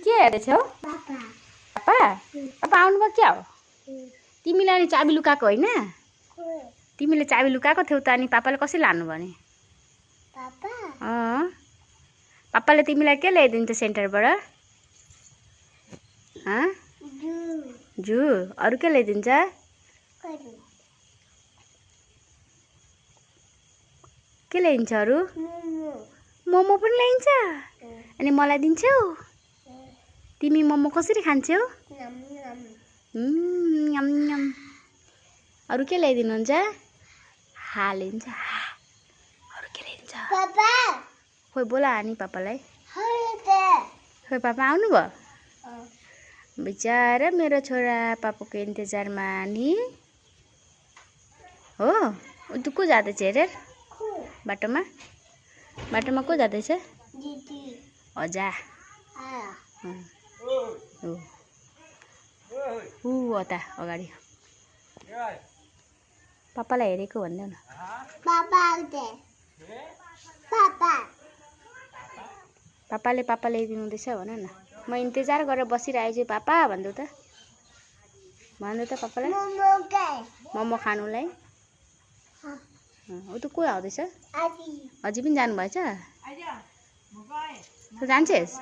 के हेर्दैछौ? पापा पापा आउनुभयो क्या हो? तिमीले अनि चाबी लुकाएको होइन? तिमीले चाबी लुकाएको थियौ त अनि पापाले कसरी लानु भने? पापाले तिमीलाई के ल्याइदिन्छ सेन्टरबाट? जू। अरू के ल्याइदिन्छ? के ल्याइदिन्छ अरू? मोमो पनि ल्याइन्छ? अनि मलाई दिन्छौ? तिमी मोमो कसरी खान्छौ? यम यम। अरू के ल्याइदिनुहुन्छ? हालिन्छ। अरू के ल्याइदिन्छ? खोइ बोला हानी पापालाई। खोइ पापा आउनुभयो? बिचारा मेरो छोरा पापाको इन्तजारमा नि हो। तँ को जाँदैछ हेर बाटोमा? बाटोमा को जाँदैछ? अजा अता अगाडि पापालाई हेरेको भन्दै न। पापाले पापा ल्याइदिनु हुँदैछ भन न। म इन्तजार गरेर बसिरहेको छु पापा भन्दै त। भन्दै त पापालाई मोमो खानुलाई। ऊ त को आउँदैछ? अझै पनि जानुभएछ? तँ जान्छेस्?